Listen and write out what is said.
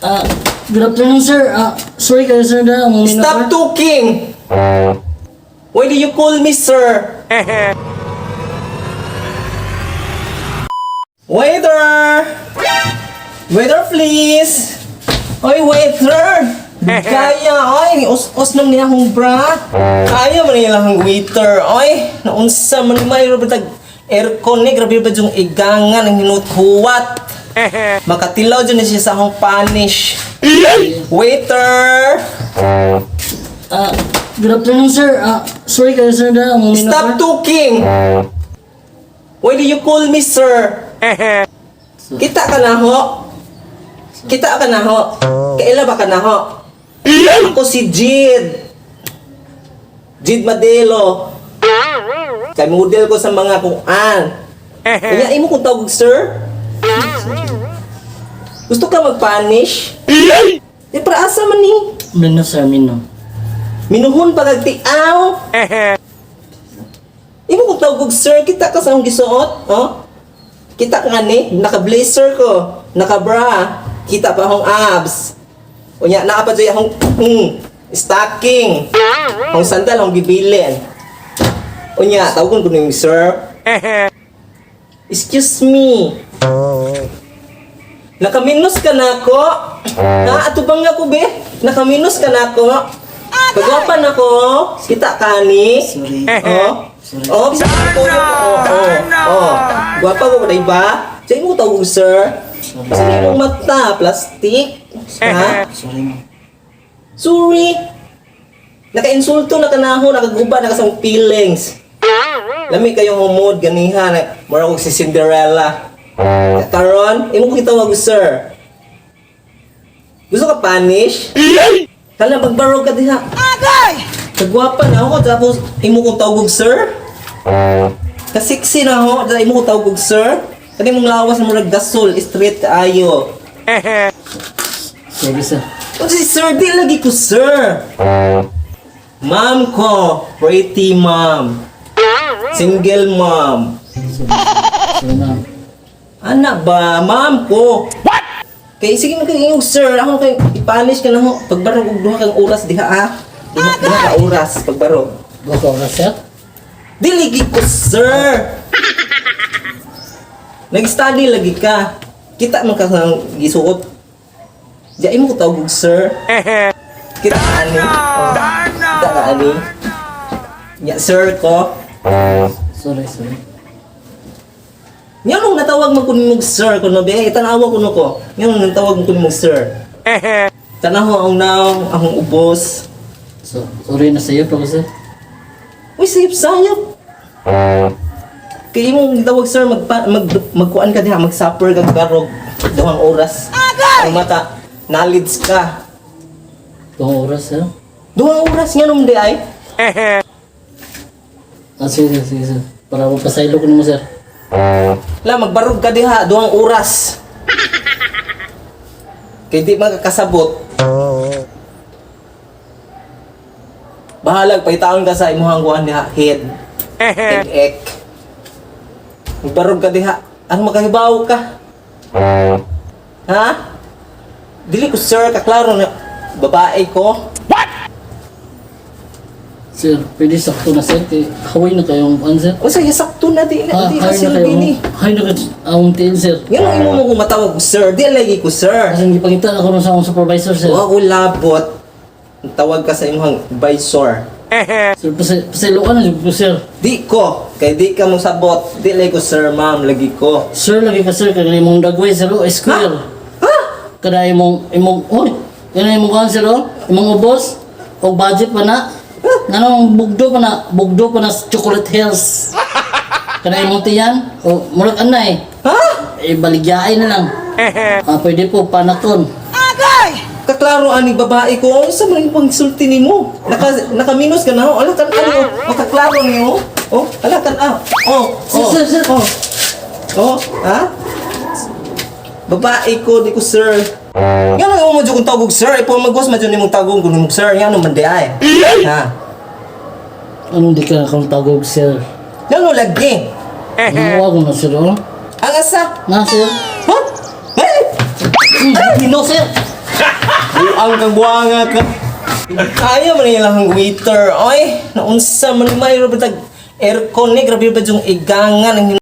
Good afternoon, sir. Sorry kayo, sir, na ang Stop talking! Why do you call me sir? Waiter! Waiter, please! Oy, waiter! Kaya, oy, us-us nam niya akong bra. Kaya man nila akong waiter, oy. Naunsa man ni may tag aircon ni, grabe ba yung igangan ang hinuthuwat. Makatilaw dyan na siya sa akong punish. Waiter! Good afternoon, sir. Sorry kayo, sir, na ang Stop talking! Why do you call me sir? Kita ka na ho? Kita ka na ho? Kaila ba ka na ho? Ako si Jid. Jid Madelo. Kay model ko sa mga kuan. Kaya imo kong tawag sir? Gusto ka mag-punish? Di para asa man ni? Mino, sir, mino. Minuhon pa kag tiaw. Imo kong tawag og sir, kita ka sa akong gisuot, oh? Kita ka nga ni, naka-blazer ko, naka-bra, kita pa akong abs. Unya, naa pa dyan akong stocking. Akong sandal, akong gibilin. Unya, tawagon ko ning sir. Excuse me. Nakaminos ka na ako? Ha? Ato bang ako, be? Nakaminos ka na ako? Kagwapan ako. Kita ka ni. Sorry. Oh. Sorry. Oh, bisa ko. Oh, oh, oh. Gwapa ko ba ba? Diyan mo tawag, sir. Kasi imong mata, plastic. Ha? Sorry, ma'am. Sorry. Nakainsulto na kanaho, nakaguba na ka sa mong feelings. Lami kayong humod, ganiha, na, mura kog si Cinderella. Karon, imo ko gitawag, sir. Gusto ka punish? Hala, magbarog ka diha. Agay! Kagwapa na ako, tapos imo kong tawag, sir. Kasiksi na ako, tapos imo kong tawag, sir. Kani mong lawas na murag gasol, straight kaayo. Sorry, sir. O si sir, di lagi ko sir. Ma'am ko, pretty ma'am. Single ma'am. Sorry. Sorry, ma'am. Anak ba, ma'am ko. What? Kay sige mo kay sir, ako kay ipanish ka na ho. Pagbarog og duha kang oras diha ha. Duha ka oras pagbarog. Duha ka oras, sir? Di lagi ko sir. Nag-study lagi ka. Kita man ka sa gisuot. Diya mo ko tawag og sir. Kita ka ani. Oh. Kita ka ani. Ya, sir ko. Sorry, sorry. Nga nung natawag mo kun mong sir kuno be, tanawa kuno ko. Nga nung natawag mo kun mong sir. Tanaw ang naong akong ubos. So, sorry na sa'yo, pero sir. Uy, sayop sayop. Kay imong gitawag sir mag mag magkuan ka diha, mag-supper kag barog 2 oras. Agay! Ang mata knowledge ka. 2 oras, sir. 2 oras nga nung di ay. Ah, sige, sir, sige, sir. Para mapasaylo ko nimo, sir. La magbarog ka diha 2 oras. Kay di makakasabot. Bahalag pahitaon ka sa imong kuan diha head. Head ek. Magbarog ka diha. Ang makahibaw ka. Ha? Dili ko sir kaklaro na babae ko. Sir, pwede sakto na, sir. Kay, haway na kayong, ano, sir? Unsa sakto na di na Ah, di na hay na sir kayo. dili. Hay na kayo. Ang tiil, sir. Ngano imo mo ko matawag sir? Di lagi ko sir. Kasi gipangita ako ron sa akong supervisor, sir. Wa ko labot. Tawag ka sa imong advisor. Sir, pasaylo ka na, sir. Di ko, kay di ka mo sabot. Di lagi ko sir, ma'am, lagi ko. Sir, lagi ka, sir. Kada imong dagway, sir. Oh, square. Ha? Kada imong, oy, kada imong kuhan, sir, oh. Imong ubos. O budget pa na. Nanong bugdo pa na, bugdo pa na sa Chocolate Hills. Kada imong tiyan, o murag anay. Ha? Eh, baligyain na lang. Ah, pwede po, panakon. Kaklaro ani babae ko, unsa man yung pangsulti nimo? Naka nakaminus ka na ho. Ala kan ano? Oh, kaklaro nimo. Oh, ala kan ah. Oh, Sir, oh, sir, sir. Oh. Oh, ha? Babae ko, di ko sir. Nga nang mo jud kong tawag sir, ipo magwas man jud nimong tawag ko nimong sir, nga man di ay. Ha? Anong di ka akong tawag, sir? Nga no lagi. Nawa ko na, sir, oh. Ang asa. Na, sir. Ha? Hey! No, sir. Buang kang buanga ka. Kaya man ilang waiter, oy. Naunsa man, may tag aircon ni, grabe ba yung igangan ang